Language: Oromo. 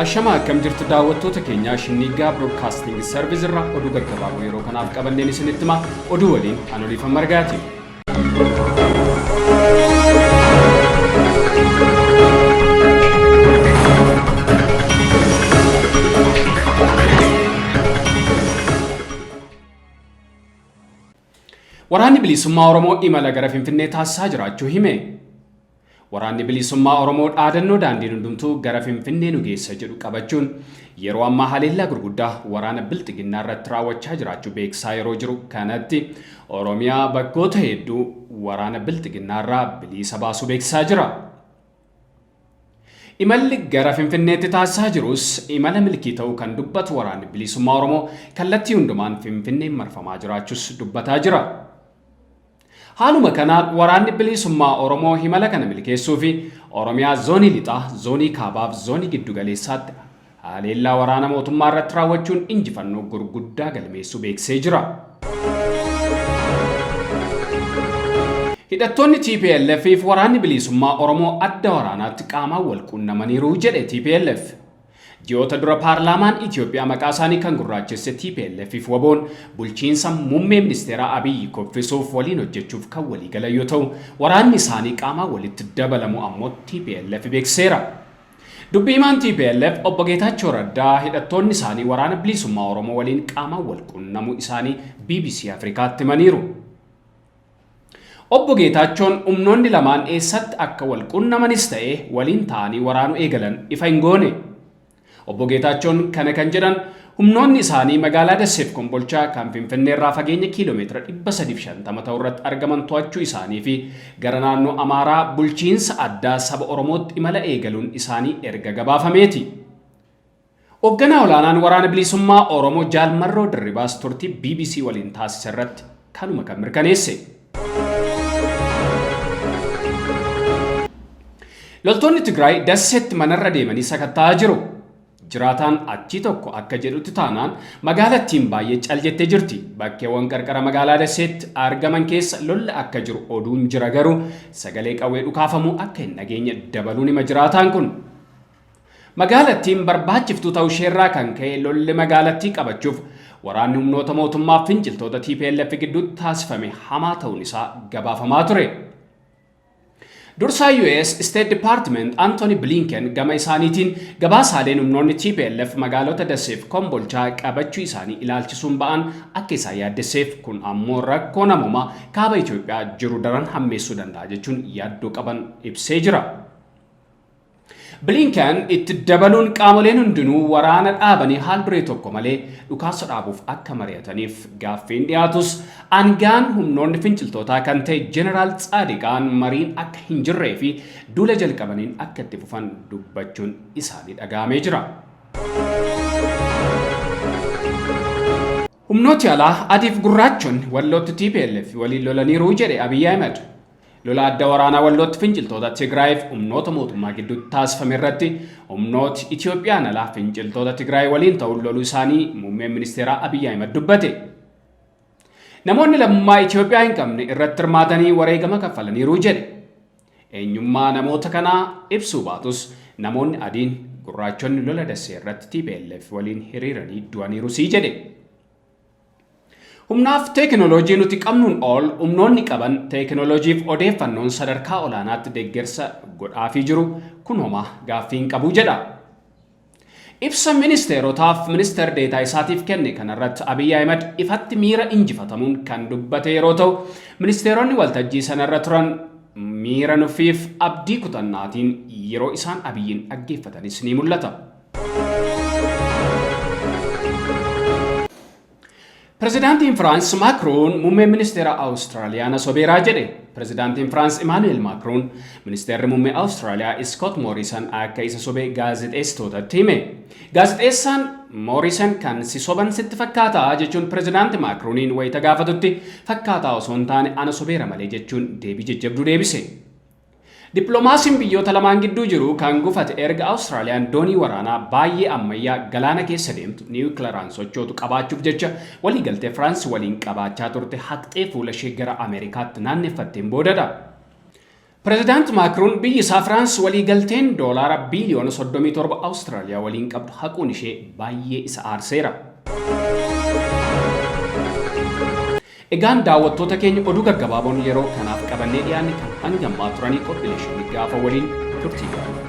Ashama, akkam jirtu daawwattoota keenyaa? Shinniiggaa Broadcasting Service irraa oduu gaggabaaboo yeroo kanaaf qabanneen isinitti hima. Oduu waliin an Oliifan Margaati. Waraanni Bilisummaa Oromoo imala gara Finfinnee taasisaa jiraachuu hime. Waraanni Bilisummaa Oromoo dhaadannoo "Daandiin hundumtuu gara Finfinnee nu geessa" jedhu qabachuun yeroo ammaa haleellaa gurguddaa waraana Bilxiginnaa irratti raawwachaa jiraachuu beeksisaa yeroo jiru kanatti, Oromiyaa bakkoota hedduu waraana Bilxiginnaa irraa bilisa baasuu beeksisaa jira. Imalli gara Finfinneetti taasisaa jirus imala milkii ta'uu kan dubbatu Waraanni Bilisummaa Oromoo, kallattii hundumaan Finfinneen marfamaa jiraachuus dubbataa jira. Haaluma kanaan Waraanni Bilisummaa Oromoo imala kana milkeessuu fi Oromiyaa Zoonii Lixaa, Zoonii Kaabaaf Zoonii Giddugaleessaatti haleellaa waraana mootummaa irratti raawwachuun injifannoo gurguddaa galmeessuu beeksisee jira. Hidhattoonni TPLF fi Waraanni Bilisummaa Oromoo adda waraanaatti qaamaan wal quunnamaniiru jedhe TPLF. Ji'oota dura paarlaamaan Itoophiyaa maqaa isaanii kan gurraachesse TPLF fi WBOn bulchiinsa muummee ministeeraa Abiyyi kuffisuuf waliin hojjechuuf kan waliigalan yoo ta'u, waraanni isaanii qaamaan walitti dabalamuu ammoo TPLF beeksiseera. Dubbi himaan TPLF Obbo Geetaachoo Raddaa hidhattoonni isaanii Waraana Bilisummaa Oromoo waliin qaamaan wal quunnamuu isaanii BBC Afrikaatti himaniiru. Obbo Geetaachoon humnoonni lamaan eessatti akka wal quunnamanis ta'e waliin ta'anii waraanuu eegalan ifa hin goone. Obbo Geetaachoon kana kan jedhan humnoonni isaanii magaalaa Dasseef Kombolchaa kan Finfinneerraa fageenya kiiloomeetira 350 ta'u irratti argaman to'achuu isaanii fi gara naannoo Amaaraa bulchiinsa addaa saba Oromootti imala eegaluun isaanii erga gabaafameeti. Hoogganaa olaanaan Waraana Bilisummaa Oromoo Jaal Marroo Dirribaas turtii BBC waliin taasise irratti kanuma kan mirkaneesse. Loltoonni Tigraay Dasseetti manarra deemanii sakatta'aa jiru. Jiraataan achii tokko akka jedhutti taanaan, magaalattiin baay'ee cal jettee jirti. Bakkeewwan qarqara magaalaa Dasseetti argaman keessa lolli akka jiru oduun jira, garuu sagalee qawwee dhukaafamuu akka hin dhageenye dabaluun hima jiraataan kun. Magaalattiin barbaachiftuu ta'uu isheerraa kan ka'e lolli magaalattii qabachuuf waraanni humnoota mootummaa finciltoota TPLF gidduutti taasifame hamaa ta'uun isaa gabaafamaa ture. Dursaa US State Department Anthony Blinken gama isaaniitiin gabaasaaleen humnoonni TPLF magaalota Dasseef Kombolchaa qabachuu isaanii ilaalchisuun ba'an akka isaan yaaddesseef, kun ammoo rakkoo namoomaa kaaba Itoophiyaa jiru daran hammeessuu danda'a jechuun yaaddoo qaban ibsee jira. Blinken itti dabaluun qaamoleen hundinuu waraana dhaabanii haal duree tokko malee dhukaasa dhaabuuf akka mari'ataniif gaaffiin dhiyaatus, aangaan humnoonni finciltootaa kan ta'e Jeneraal Tsaadiqaan mariin akka hin jirree fi duula jalqabaniin akka itti fufan dubbachuun isaanii dhaga'amee jira. Humnooti alaa adiif gurraachonni Wallootti TPLF waliin lolaniiru jedhe Abiyyi Ahimad. Lola adda waraanaa Wallootti finciltoota Tigraayiif humnoota mootummaa gidduutti taasifame irratti humnooti Itoophiyaan alaa finciltoota Tigraay waliin ta'uun loluu isaanii muummeen ministeeraa Abiyyi Ahimad dubbate. Namoonni lammummaa Itoophiyaa hin qabne irratti hirmaatanii wareegama kaffalaniiru jedhe. Eenyummaa namoota kanaa ibsuu baatus, namoonni adiin gurraachonni lola Dassee irratti TPLF waliin hiriiranii du'aniiru sii jedhe. Humnaaf teekinooloojii nuti qabnuun ol humnoonni qaban teekinooloojiif odeeffannoon sadarkaa olaanaatti deeggarsa godhaafii jiru, kun homaa gaaffii hin qabu jedha. Ibsa ministeerotaaf ministeer deetaa isaatiif kenne kanarratti Abiyyi Ahimad ifatti miira injifatamuun kan dubbate yeroo ta'u, ministeeronni waltajjii sanarra turan miira nuffiif abdii kutannaatiin yeroo isaan Abiyyiin dhaggeeffatanis ni mul'ata. Pirezidaantiin Firaans Maakroon muummeen ministeera Awustiraaliyaa na sobeeraa jedhe. Pirezidaantiin Firaans Imaanu'eel Maakroon ministeerri muummee Awustiraaliyaa Iskoot Moorisan akka isa sobe gaazexeessitootatti hime. Gaazexeessaan Moorisan kan si soban sitti fakkaataa jechuun pirezidaanti Maakrooniin wayita gaafatutti, fakkaataa osoo hin taane ana sobeera malee jechuun deebii jajjabduu deebise. Dippiloomaasiin biyyoota lamaan gidduu jiru kan gufate erga Awustiraaliyaan doonii waraanaa baay'ee ammayyaa galaana keessa deemtu niwukilaraan sochootu qabaachuuf jecha waliigaltee Firaans waliin qabaachaa turte haqxee fuula ishee gara Ameerikaatti naanneffatteen boodadha. Pirezidaant Maakroon biyyi isaa Firaans waliigalteen doolaara biiliyoona 37 Awustiraaliyaa waliin qabdu haquun ishee baay'ee isa aarseera. Egaan daawwattoota keenya oduu gaggabaaboon yeroo kanaaf qabannee dhiyaanne kan hanga ammaa turanii qophiilee shanii gaafa waliin turtii gaarii.